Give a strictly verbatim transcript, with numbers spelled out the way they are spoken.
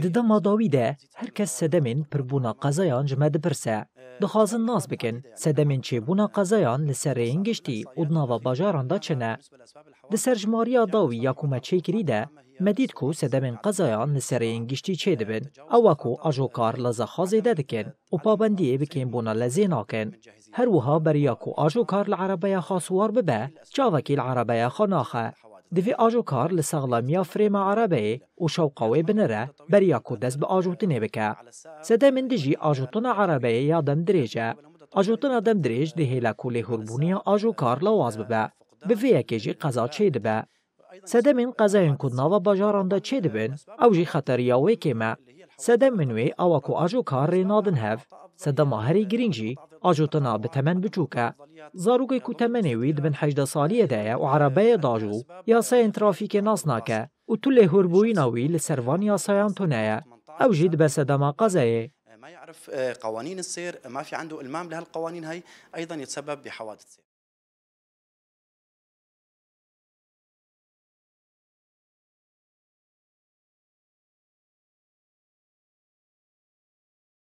Di dema dawî de her kes sedemên pirbûna qezayan ji me dipirse. Dixwazin nas bikin, sedemên çêbûna qezayan li ser rêyên giştî û di nava bajaran de çi ne. Di ser jimariya dawî ya ku me çêkirî de, me dît ku sedemên qezayan li ser rêyên giştî çêdibin. Ew e ku ajokar leza xwe zêde dikin û pabendiyê bi kêmbûna lezê nakin. Her wiha beriya ku ajokar li erebeya xwe siwar bibe, çavekî li erebeya xwe naxe. Divê ajokar li saxlamiya frêma erebeyê û şewqa wê binire, beriya ku dest bi ajotinê bike. Sedemên dijî ajotina erebeyê ya dem dirêj e. Ajotina dem dirêj dihêle ku lêhûrbûniya ajokar lawaz bibe. Bi vê yekê jî qeza çêdibe. Sedemên qezayên ku di nava bajaran de çêdibin, ew jî xeteriya wê kêm e. Sedemên wê ew e ku ajokar rê nadin hev. Sedema herî girîng jî ajotina bi temen biçûk e. Zarokê ku temenê wî di bin hejdeh saliyê de ye û erebeyê diajo, yasayên trafîkê nas nake û tu lêhûrbûyîna wî li ser van yasayan tune ye. Ew jî dibe sedema qezayê. ما يعرف قوانين السير، ما في عنده إلمام لهالقوانين هي، أيضا يتسبب بحوادث سير.